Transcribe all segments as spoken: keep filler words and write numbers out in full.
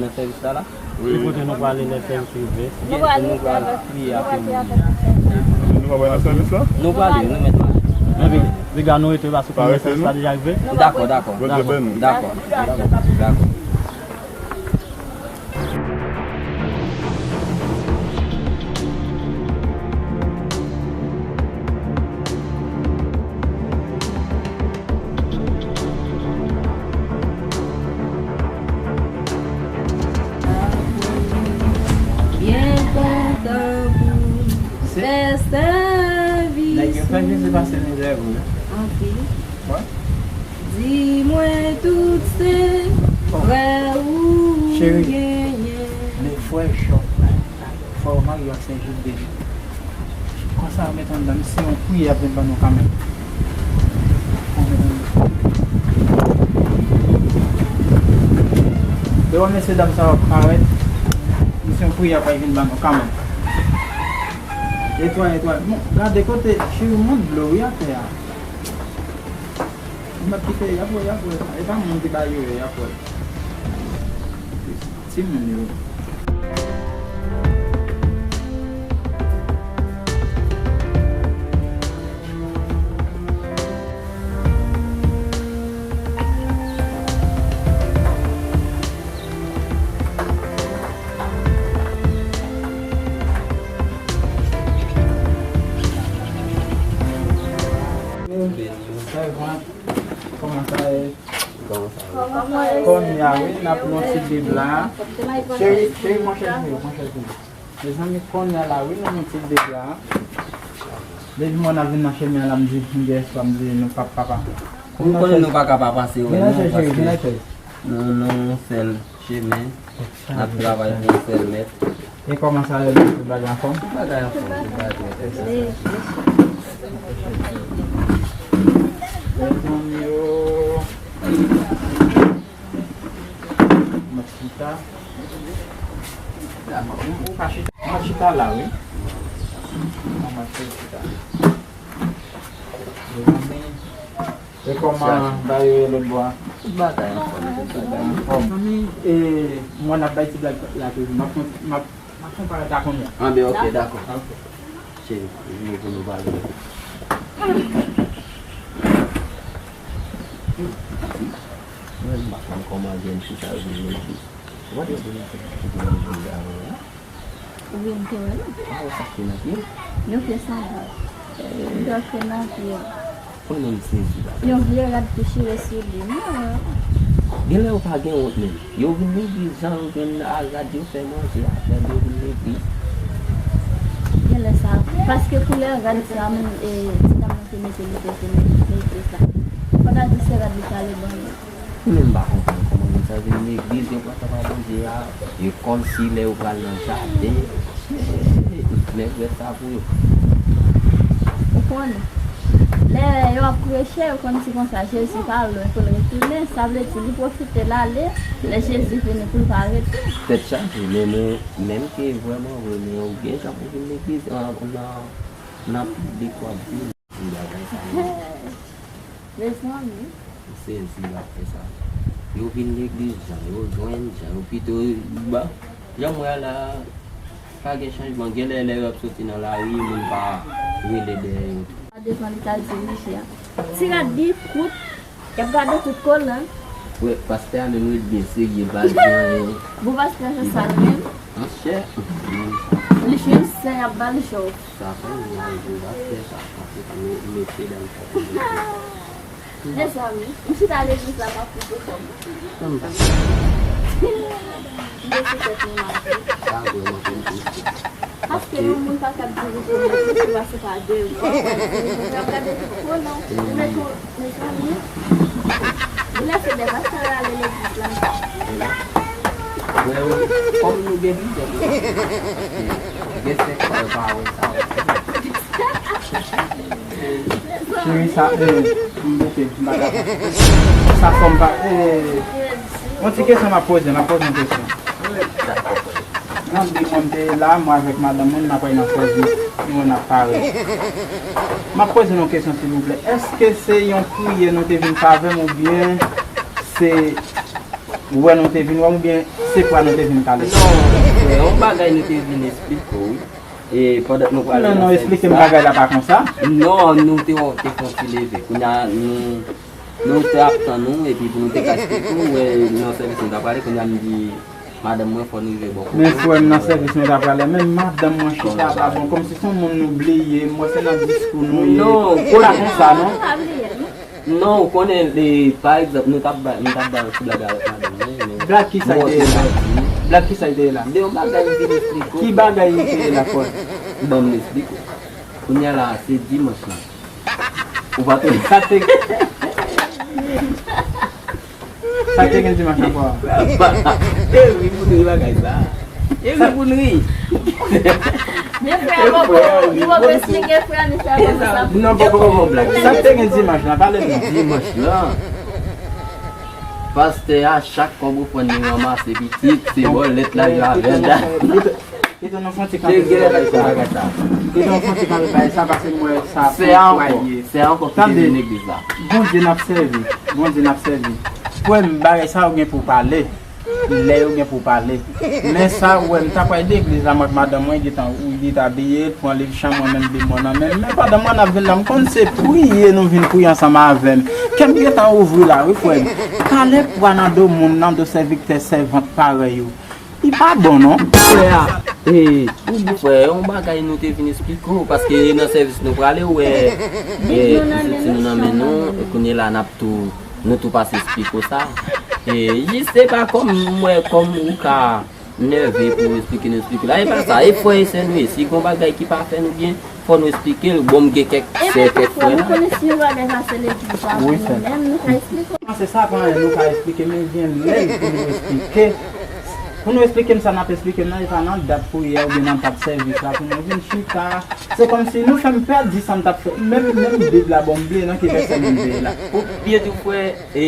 Nan sèvis la la? Wi. Ki kote nou prale lè sèvis rive? Nou prale, nou pral priye apre nou. Nou pa pral nan sèvis la? Nou prale, nou mèt mache. Epi, piga nou rete la sou premye sèvis la deja rive? Dakò, dakò, dakò, dakò, dakò, dakò. Byen kontan pou fè sèvis. Nèg yo fè Jezi pase mizè vre. Anpil. Di mwen tout se frè ou genyen. Men frè Jòb la, frè Mario ak Sen Jilbè. Konsa, yo mete anndan, misye yon priyè ap vin ban nou kanmenm. Yo mete anndan. Yo wè mesye dam sa yo ap parèt, misye yon priyè ap vin ban nou kanmenm. Etwal, etwal. Bon, gade kote, cheri, moun dlo wi atè a. M ap kite, y ap wè, y ap wè. E pa moun ki ba yo ye, y ap wè. Timoun yo. Sèvant, kòman sa ye? Kòman sa ye? Kounye a, wi, n ap nan ti bib la. Cheri, cheri, pran chèz pou yo, pran chèz pou yo. Mezanmi, kounye a la, wi, nou nan ti bib la. Depi mwen ap vin nan chemen an la, m di, m gen espwa, m di, nou p ap ka pa. Ou konnen nou pa ka pa pase, wi, non, paske nou nan yon sèl chemen, n ap travay pou yon sèl mèt. E kòman sa ye, tout bagay anfòm? Tout bagay anfòm, tout bagay trè, trè, trè. Mezanmi yo. M ap chita. Ou ka chita. M ap chita la, wi. M ap chita. Mezanmi. E kòman bagay yo ye lòt bò a? Tout bagay anfòm, tout bagay anfòm. Zanmi, e, mwen ap bay ti blag la toujou. M ap, m ap, m ap konpare ta kounye a. Anben, ok, dakò. Ok. Cheri, vini pou nou pale. Mwen, m pa konn kòman jèn fi sa yo vin legliz. Ou pa te konn ki te vin legliz avan la? Ou vin te wè nou. Ah, ou sa ki nan pye? Yo fè sandal. Yo fè nan pye. Mwen menm sezi la. Yon vye rad ki chire sou li. Mwen wè. Genlè yo pa gen wont menm. Yo vin legliz jan yo jwenn a rad yo fè manje a. Lè yo vin legliz. Genlè sa. Paske koulè rad sa menm, e, ti dam nan te mete li te te mete sa. Fò ta di se rad li t ale ban yo. Mwen menm m pa konprann kòman moun sa vin legliz, yo pran tan pa Bondye a, e kòmsi lè yo pral nan jaden, nèg rèd sa pou yo. Ou konnen, lè yo ap preche, yo konn di konsa, Jezi pa lwen pou l retounen, sa vle di li pwofite l ale, lè Jezi vini pou l pa rete. Tèt chaje, men nou, menm ke vrèman vre, men ou gen jan pou vin legliz, nan, nan, nan piblik w ap vin. Ti bagay sa yo. Mezanmi. M sezi w ap fè sa. Yo vin legliz, jan yo jwenn, jan yo pito ba. Jan m wè a la, pa gen chanjman. Genlè lè yo ap soti nan lari, moun pa rele dèyè yo. Sa devan li ta dirije a. Ti rad li kout, y ap gade tout kolan. Wi, pastè a menm ret byen serye, pa di anyen. Bon, pastè se sa l menm. Monchè. Li fin sen, y ap ba l chòf. Sa fè m mal pou pastè sa, paske pou mesye dam sa te mete. Mezanmi, m chita legliz la, m ap koute kò m. Kòm sa. M te sou tèt nou mache. Sa vrèman fè m triste. Paske yon moun pa ka dirije legliz la, se pa de vwa. N ap gade tout kolan. Mezanmi, lè se de pastè ale legliz la. Mwen, kòm nou gen plizyè, gen senk fwa yo pa wè sa. Cheri, sa, eh, m bouke, m pa dakò. Sa fò m pa, eh, yon ti kesyon m ap poze, m ap poze yon kesyon. Nan bi mwen m te la, mwen avèk madanm mwen, n ap al nan sèvis, nou wè n ap pare. M ap poze nou yon kesyon, silvouplè. Èske se yon priyè nou te vin fè avè m oubyen se Ou wè nou te vin wè m oubyen se pwa nou te vin kale? Non, frè, yon bagay nou te vin esplike w, wi. E pandan nou prale nan sèvis la. Non, non, esplike m bagay la pa konsa. Non, nou te wè w te fè yon ti leve. Kounye a, nou, nou te ap tann ou, epi pou nou te ka esplike w, wè, nan sèvis nou ta prale, kounye a m di madanm mwen fò nou rive bò kote w. Men frè m, nan sèvis nou ta prale, men madanm mwen chita la, bon, kòmsi se yon moun nou bliye, m wè se nan diskou nou ye. Non, ou pa konsa, non? Non, ou konnen, e, pa egzanp, nou t ap bay, nou t ap bay yon ti blag avèk madanm mwen, men. Blag ki sa ki te ye la? Blag ki sa ki te ye la? De yon bagay m vin esplike w. Ki bagay ki te ye la, frè? Ban m esplike w. Kounye a la, se dimanch lan. Ou pa te... Sa te... Sa te gen dimanch ankò? E ri pou n ri bagay sa. E ri pou n ri. Men frè a poko, li poko esplike frè a, men frè a poko sa. Non, poko, poko, poko blag. Sa te gen dimanch lan, pale m non. Dimanch lan, pastè a, chak kòb ofrann li ranmase pitit, se bòlèt la, li avè l. Kite nou fon ti kanpe sou bagay sa. Kite nou fon ti kanpe bagay sa, paske m wè sa pou fwaye. Sè a ankò ki te vin legliz la. Bondye n ap sèvi. Bondye n ap sèvi. Frè m, bagay sa yo gen pou pale. Lè yo gen pou pale. Men sa ou wè, m ta pral legliz la, mwen ak madanm mwen, gentan ou li t abiye, l pran liv chan, mwen menm Bib mwen nan men m. Men pandan mwen ap vin la, m konn se priye nou vin priye ansanm avè m. Kè m gentan ouvri la, wi, frè m. Kale pwa nan do moun, nan do sèviktè, sèvant parèy ou. Li pa bon non. Frè a, e, ou di frè, yon bagay nou te vin esplike w, paske nan sèvis nou prale, ou wè, e, nou soti nou nan men nou, e kounye la n ap tou, nou tou pase esplike w sa. E, jis se pa kòm, m wè kòm ou ka nève pou esplike nou esplike w la, e pa sa, e frè e sè nou ye, si gon bagay ki pa fè nou byen, fò nou esplike l. Bon, m gen kèk sè, kèk frè la. Ou konnen si yon bagay pase legliz la pou nou menm, nou ka esplike w. Se sa, pa anyen nou ka esplike, men gen lè pou nou esplike. Pou nou esplike m sa n ap esplike m nan, e pa nan dat priyè oubyen nan dat sèvis la pou nou vin chita. Se kòmsi nou fè m pèdi sa m t ap fè. Menm, menm Bib la, bon, m bliye nan ki vèsè menm m te ye la. Ou byen di w, frè, e,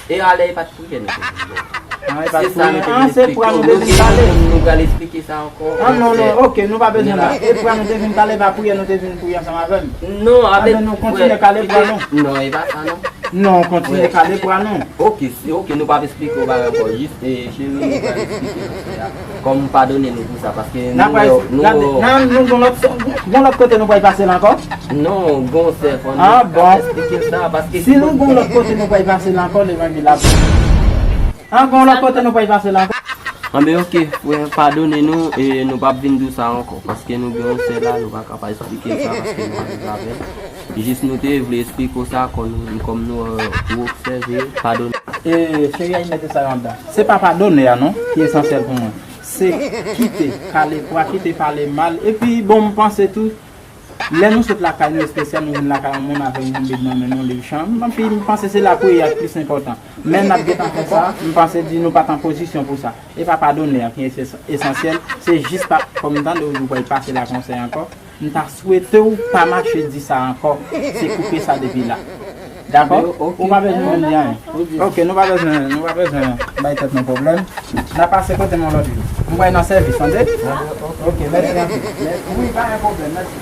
e alè e pa t priyè nou te vin bon. Ah, e pa t priyè. Se sa nou te vin esplike w. Nou te di nou pral esplike sa ankò. Ah, non, non, ok, nou pa bezwen la. E pwa nou te vin kale, pa priyè nou te vin priye ansanm avè m. Non, avè nou kontinye kale pwa nou. Non, e pa sa, non. Non, kontinye kale pwa nou. Ok, si, ok, nou p ap esplike w bagay ankò. Jis, e, cheri, nou pral esplike nou sè a. Kòm padone nou pou sa, paske nou wè, nou wè. Nan, nou gon lòt, gon lòt kote nou pral pase la ankò? Non, gon sè, fò nou esplike l sa, paske si nou gon lòt kote nou pral pase la ankò, levanjil ap. An, gon lòt kote nou pral pase la ankò. Anben, ok, frè, padone nou, e nou p ap vin di w sa ankò, paske nou gen yon sè la, nou pa ka pa esplike l sa, paske nou pa viv avè l. Jis nou te vle esplike w sa, kòm nou, kòm nou, e, ou obsève, padone. E, cheri a, mete sa yo anndan. Se pa padone a, non, ki esansyèl pou mwen. Se kite kale pwa, kite pale mal. Epi, bon, m panse tou, lè nou sot lakay nou espesyal, nou vin lakay yon moun avèk yon Bib nan men nou, liv chan, m panse se lapriyè a k plis enpòtan. Men n ap gentan fè sa, m panse di nou pa t an pozisyon pou sa. E pa padone a ki esansyèl, se jis pa, kòm m tande w di w pral pase la konsèy ankò, m ta swete w pa mache di sa ankò. Se koupe sa depi la. Dakò? Ou pa bezwen di anyen. Ok, nou pa bezwen, nou pa bezwen bay tèt nou pwoblèm. N a pase kote m yon lòt jou. M pral nan sèvis, tande? Ok, mèsi anpil. Wi, pa gen pwoblèm, mèsi.